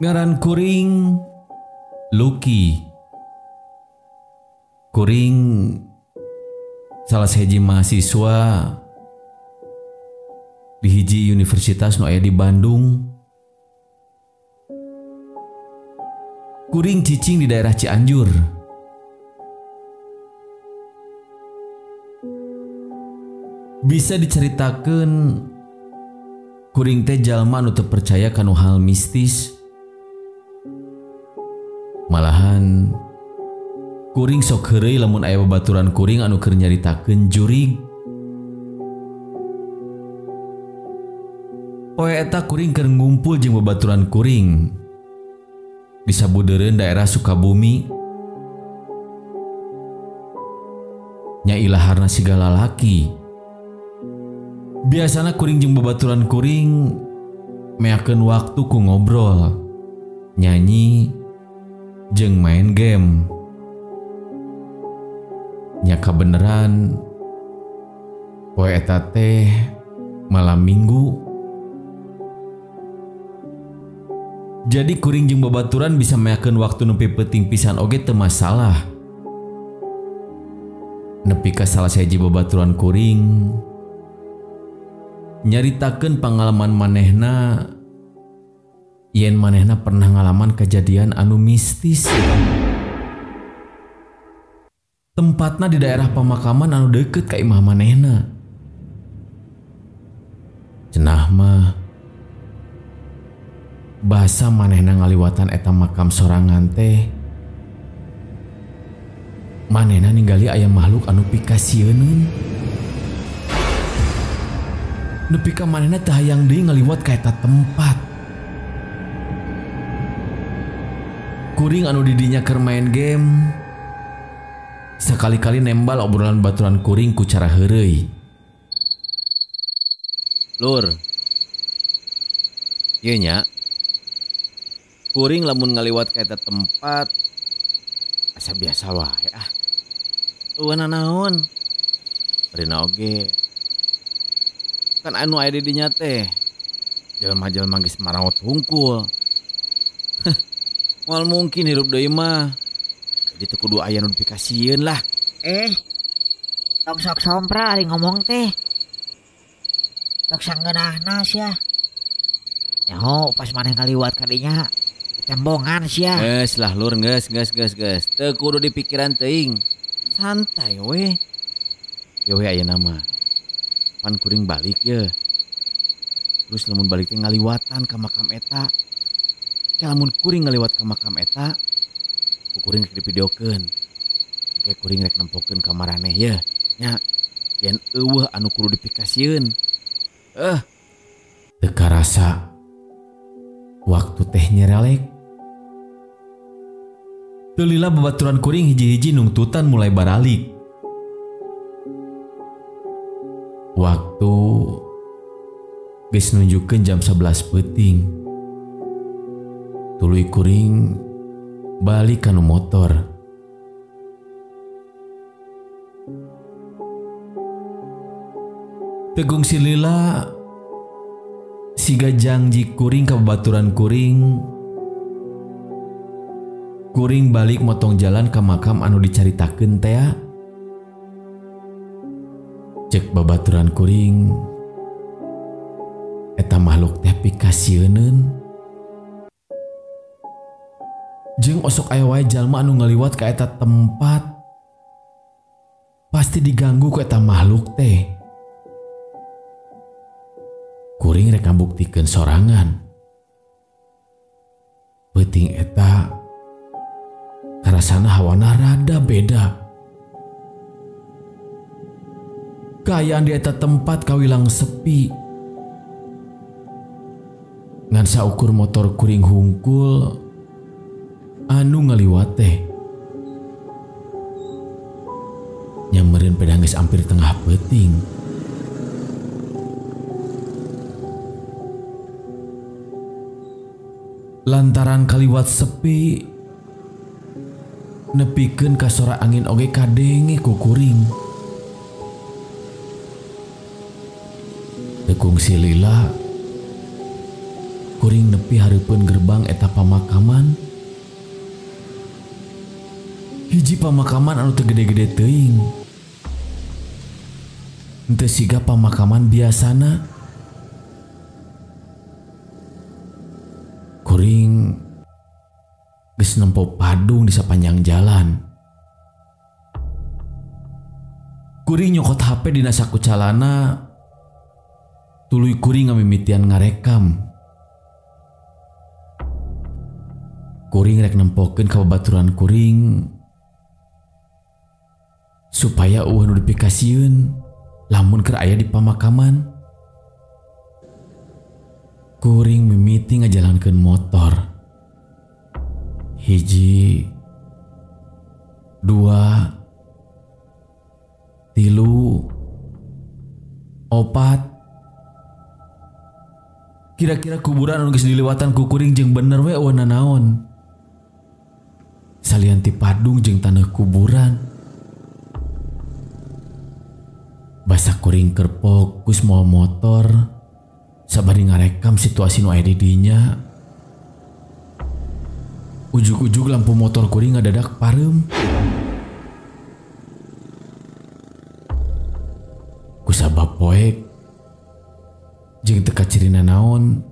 Ngaran kuring Lucky. Kuring salah sahiji mahasiswa di hiji universitas nu aya di Bandung. Kuring cicing di daerah Cianjur. Bisa diceritakan kuring teh jalma nu teu percaya kanu hal mistis. Malahan kuring sok heureuy lamun aya babaturan kuring anu keur nyaritakeun jurig. Poe eta kuring keur ngumpul jeung babaturan kuring di sabudeureun daerah Sukabumi. Nya ilaharna siga lalaki. Biasana kuring jeung babaturan kuring meakeun waktu ku ngobrol, nyanyi, jeung main game. Nya kabeneran poe eta teh malam Minggu. Jadi kuring jeung babaturan bisa meakeun waktu nepi peuting pisan oge teu masalah. Nepi ka salah sahiji babaturan kuring nyaritakeun pangalaman manehna yen manehna pernah ngalaman kejadian anu mistis. Tempatna di daerah pemakaman anu deket ka imah manehna. Cenah mah basa manehna ngaliwatan eta makam sorangan teh, manehna ninggali aya makhluk anu pikasieuneun. Nepi ka manehna teu hayang deui ngaliwat ka eta tempat. Kuring anu didinya keur main game sekali-kali nembal obrolan baturan kuring ku cara heureuy. Lur, ieu nya kuring lamun ngaliwat ka eta tempat asa biasa wae ah. Eueuh nanaon? Rina oge kan anu aya di dinya teh jelema-jelema geus maraot hungkul. Moal mungkin hirup deui mah. Jadi teu kudu aya nu dipikasieun lah. Tong sok sompra ari ngomong teh. Tok sangeunahna sia. Nyaho pas maneh ngaliwat ka dinya tembongan sia. Geus lah lur, geus geus geus geus. Teu kudu dipikiran teuing. Santai we. Ye we ayeuna mah. Pan kuring balik ye. Terus lamun balik teh ngaliwatan ka makam eta. Lamun kuring ngaliwat ka makam eta, ku kuring rek divideokeun. Engke kuring rek nempokeun ka maraneh ye. Nya yen eueuh anu kudu dipikasieun. Teu karasa waktu teh nyerelek. Teu lila babaturan kuring hiji-hiji nungtutan mulai baralik. Waktu geus nunjukkeun jam 11 peuting. Tuluy kuring balik kanu motor. Tegung silila siga jangji kuring ka babaturan kuring. Kuring balik motong jalan ka makam anu dicaritakeun tea. Cek babaturan kuring eta makhluk teh pikasieuneun. Jeung osok aya wae jalma anu ngaliwat ka eta tempat pasti diganggu ku eta makhluk teh. Kuring rek ngabuktikeun sorangan. Peuting eta karasana hawana rada beda. Kaayaan di eta tempat kawilang sepi. Ngan saukur motor kuring hungkul anu ngaliwat teh. Nyameureun pedang geus ampir tengah peuting. Lantaran kaliwat sepi, nepikeun ka sora angin oge kadenge ku kuring. Teu kungsi lila, kuring nepi nepi hareupeun gerbang eta pamakaman. Hiji pamakaman anu teu gede-gede teuing. Henteu siga pamakaman biasana. Kuring geus nempo padung di sapanjang jalan. Kuring nyokot HP dina saku calana. Tuluy kuring ngamimitian ngarekam. Kuring rek nempokeun ka babaturan kuring supaya eueuh nu dipikasieun lamun keur aya di pamakaman. Kuring mimiti ngajalankeun motor. 1, 2, 3, 4. Kira-kira kuburan anu geus diliwatan ku kuring jeung bener we eueuh nanaon. Salian ti padung jeung taneuh kuburan. Basa kuring keur fokus mawa motor sabari ngarekam situasi nu aya di dinya. Ujug-ujug lampu motor kuring ngadadak pareum. Kusabab poek jeung teu kacirina naon,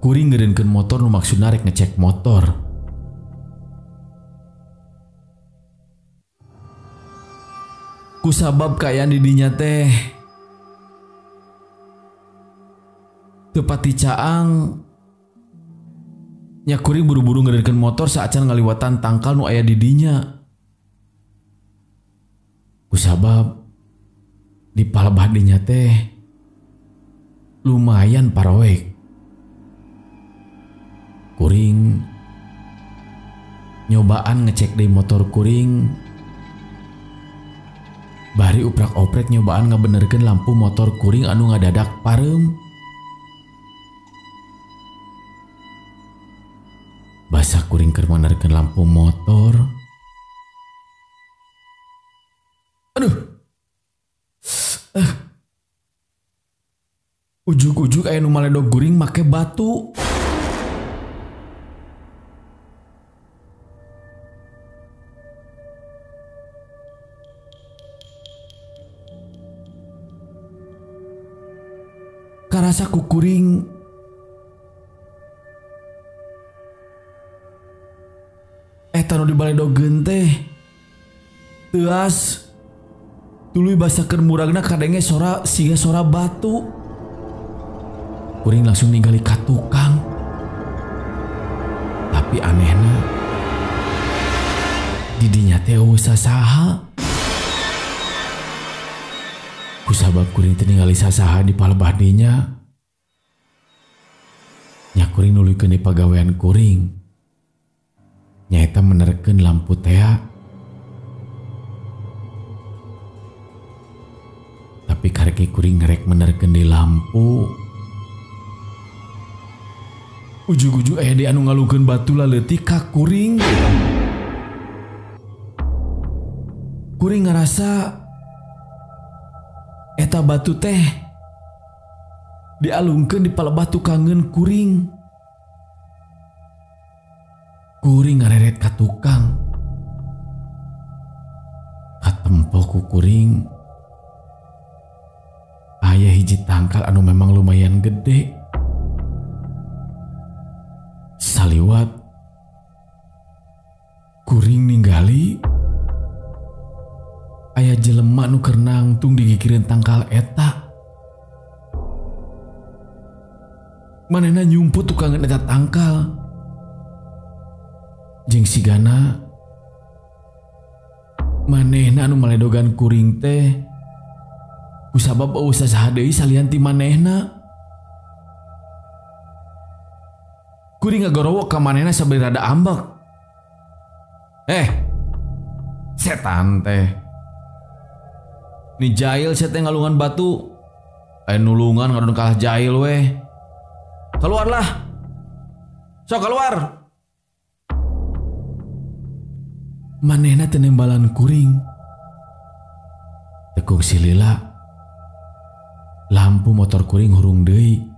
kuring ngeureunkeun motor nu maksudna rek ngecek motor. Kusabab kaayaan di dinya teh teu pati caang, nya kuring buru-buru ngeureunkeun motor saacan ngaliwatan tangkal nu aya di dinya. Kusabab di palebah dinya teh lumayan paroek. Kuring nyobaan ngecek deui motor kuring. Bari uprak-oprek nyobaan ngabenerkeun lampu motor kuring anu ngadadak pareum. Basa kuring keur menerkeun lampu motor. Aduh. Ujug-ujug aya nu maledog kuring make batu. Karasa ku kuring eta nu dibaledogeun teh teuas. Tuluy basa keur muragna kadenge sora siga sora batu. Kuring langsung ningali ka tukang. Tapi anehna di dinya teh eueuh sasaha. Kusabab kuring teh ningali sasaha di palebah dinya, nya kuring nuluykeun di pagawean kuring. Nyaeta menerkeun lampu tea. Tapi karek kuring ngerek menerkeun di lampu. Ujug-ujug aya di anu ngalungkeun batu laleutik ka kuring. Kuring ngarasa eta batu teh dialungkeun di palebah tukangeun kuring. Kuring ngareret ka tukang. Katempo ku kuring aya hiji tangkal anu memang lumayan gede. Saliwat kuring ninggali aya jelema nu keur nangtung digigireun tangkal eta. Manehna nyumput tukangan eta tangkal. Jeung sigana manehna anu maledogan kuring teh kusabab eueuh sasaha deui salian ti manehna. Kuring ngagorowok ka manehna sabari rada ambek. Setan teh. Ni jahil sia teh ngalungan batu. Aya nulungan ngadon kalah jahil weh. Keluarlah. Sok keluar. Manehna teu nembalan kuring. Tekung silila. Lampu motor kuring hurung deui.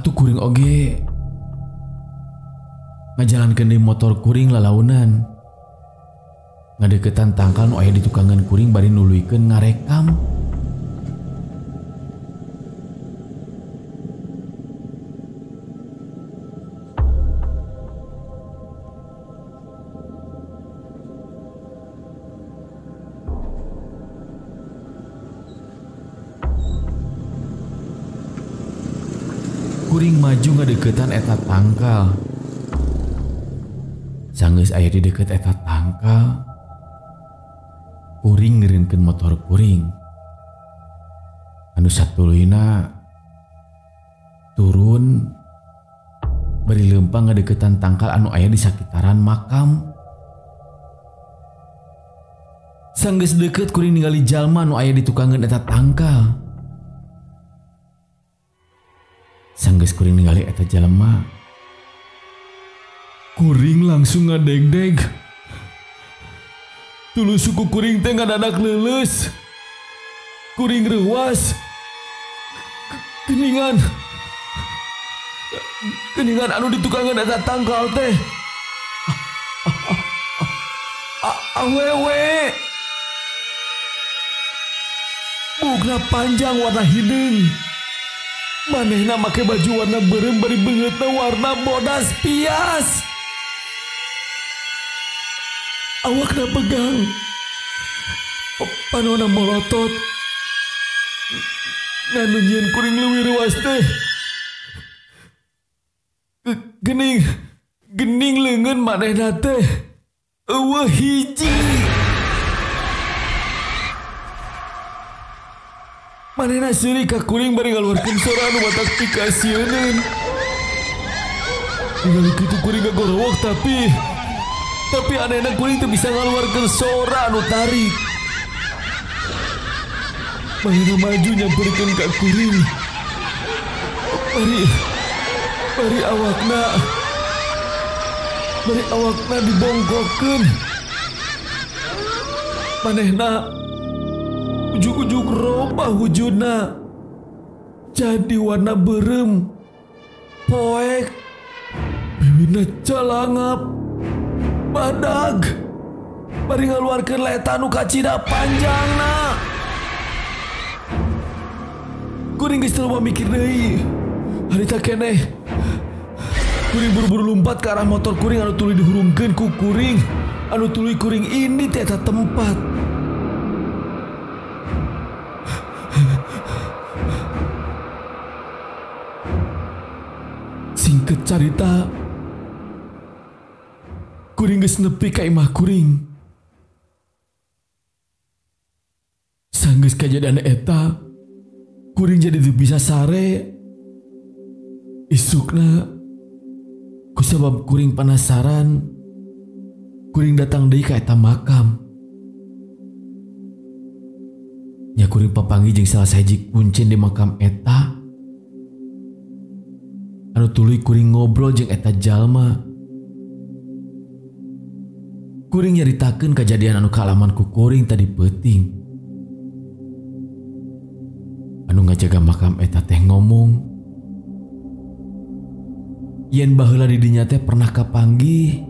Atuh kuring oge ngajalankeun deui motor kuring lalaunan. Ngadeukeutan tangkal nu aya di tukangan kuring bari nuluykeun ngarekam. Kuring maju ngadeukeutan eta tangkal. Sanggeus aya di deukeut eta tangkal, kuring ngereunkeun motor kuring. Anu satuluyna turun bari leumpang ngadeukeutan tangkal anu aya di sakitaran makam. Sanggeus deukeut kuring ningali jalma anu aya di tukangeun eta tangkal. Sanggeus kuring ningali eta jalma, kuring langsung ngadegdeg. Tuluy suku kuring teh ngadadak leuleus. Kuring reuas. Geningan. Geningan anu ditukangan eta tangkal teh. Awewe. Bukna panjang warna hideung. Manehna make baju warna beureum bari beungeutna warna bodas pias. Awakna pegang, panona molotot, nganu nyieun kuring leuwih ruas teh. Gening, gening leungeun manehna teh eueuh hiji. Manehna seuri ka kuring bari ngaluarkeun sora anu matak pikasieuneun. Ningali kitu kuring ngagorowok tapi anehna kuring teu bisa ngaluarkeun sora anu tarik. Manehna maju nyamperkeun ka kuring. Bari awakna dibongkokkeun. Manehna ujug-ujug robah wujudna jadi warna beureum, poek, bibirna calangap, badag, bari ngaluarkeun leta nu kacida panjangna. Kuring geus teu loba mikir deui. Harita keneh kuring buru-buru lumpat ke arah motor kuring anu tuluy dihurungkeun ku kuring, anu tuluy kuring ini teh eta tempat. Singkat carita, kuring geus nepi ka imah kuring. Sanggeus kajadian eta, kuring jadi teu bisa sare. Isukna, kusabab kuring penasaran, kuring datang deui ka eta makam. Nya kuring papanggih jeung salah sahiji kuncen di makam eta. Anu tuluy kuring ngobrol jeung eta jalma. Kuring nyaritakeun kajadian anu kaalaman ku kuring tadi peuting. Anu ngajaga makam eta teh ngomong, yen baheula di dinya teh pernah kapanggih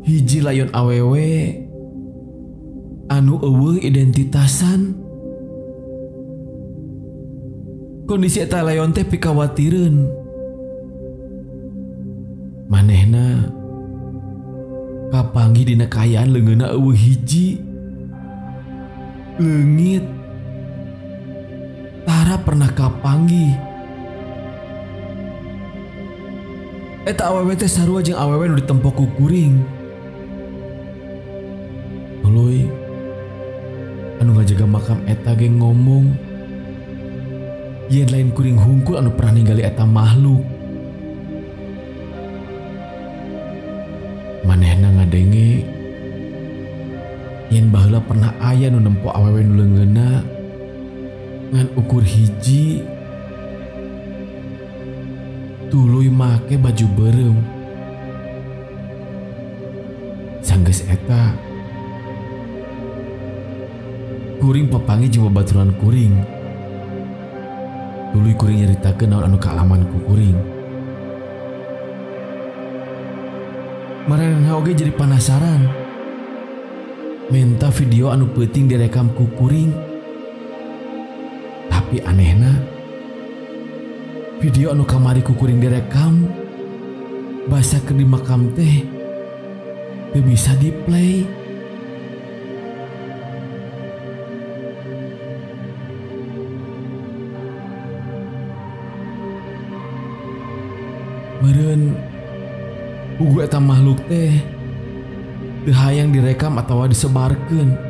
hiji layon awewe anu eueuh identitasan. Kondisi eta layon teh pikawatireun. Manehna kapanggih dina kaayaan leungeunna eueuh hiji, leungit, tara pernah kapanggih. Eta awewe teh sarua jeung awewe nu ditempo ku kuring. Tuluy anu ngajaga makam eta ge ngomong yen lain kuring hungkul anu pernah ningali eta makhluk. Manehna ngadenge yen baheula pernah aya nu nempo awewe nu leungeunna ngan ukur hiji, tuluy make baju beureum. Sanggeus eta kuring papanggih jeung babaturan kuring. Tuluy kuring nyaritakeun naon anu kaalaman ku kuring. Maranehna oge jadi penasaran. Menta video anu peuting direkam ku kuring. Tapi anehna, video anu kamari ku kuring direkam basa keur di makam teh teu bisa di-play. Meureun pugu eta makhluk teh teu hayang direkam atawa disebarkeun.